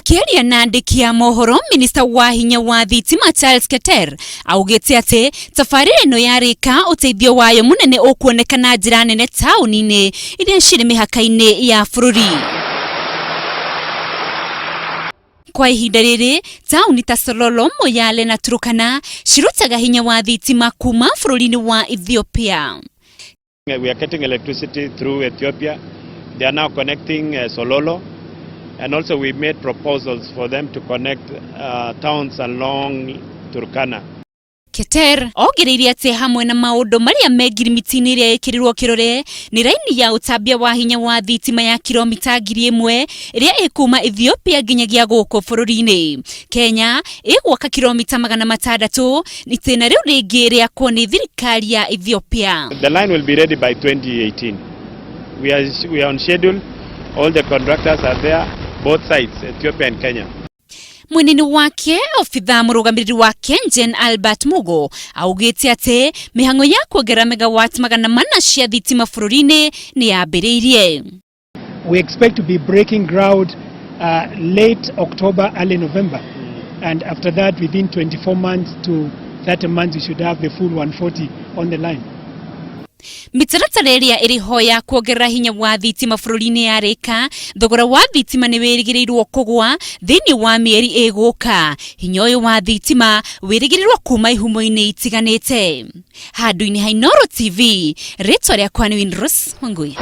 Akĩaria na andĩki a mohoro, minista wa hinya wa thitima Charles Keter augĩte atĩ tabarĩra ĩno yarĩka ũteithio wayo mũnene ũkuoneka na njĩra nene taũni-inĩ iria cirĩ mĩhaka-inĩ ya bũrũri. Kwa ihinda rĩrĩ, taũni ta Sololo, Moyale na Turkana cirutaga hinya wa thitima kuma bũrũri-inĩ wa Ethiopia. We are getting electricity through Ethiopia. They are now connecting Sololo. And also we made proposals for them to connect towns along Turkana. Keter ongereire atĩ hamwe na maũndũ marĩa me ngirimiti-inĩ ĩrĩa ĩkĩrĩrwo kĩrore nĩ raini ya ũtambia wa hinya wa thitima ya kilomita 1000 ĩrĩa ĩkuma Ethiopia nginyagia gũkũ bũrũri-inĩ. Kenya ĩgwaka kilomita 600 itĩna rĩu rĩngĩ rĩakwo nĩ thirikari ya Ethiopia. The line will be ready by 2018. We are on schedule. All the contractors are there, both sides, Ethiopia and Kenya. Mwena-inĩ wake obitha mũrũgamĩrĩri wa KenGen Albert Mugo augĩte atĩ mĩhang'o ya kuongerera megawatt 400 cia thitima bũrũri-inĩ nĩ yambĩrĩirie. We expect to be breaking ground late October, early November. And after that, within 24 months to 30 months, we should have the full 140 on the line. Mĩtaratara ĩrĩa ĩrĩ ho ya kuongerera hinya wa thitima bũrũri-inĩ yarĩka, thogora wa thitima nĩ wĩrĩgĩrĩirwo kũgwa thĩinĩ wa mĩeri ĩgũka. Hinya ũyũ wa thitima wĩrĩgĩrĩrwo kuma ihumo-inĩ itiganĩte. Handũ-inĩ ha Inooro TV, rĩtwa rĩakwa nĩ Winrose Wangui.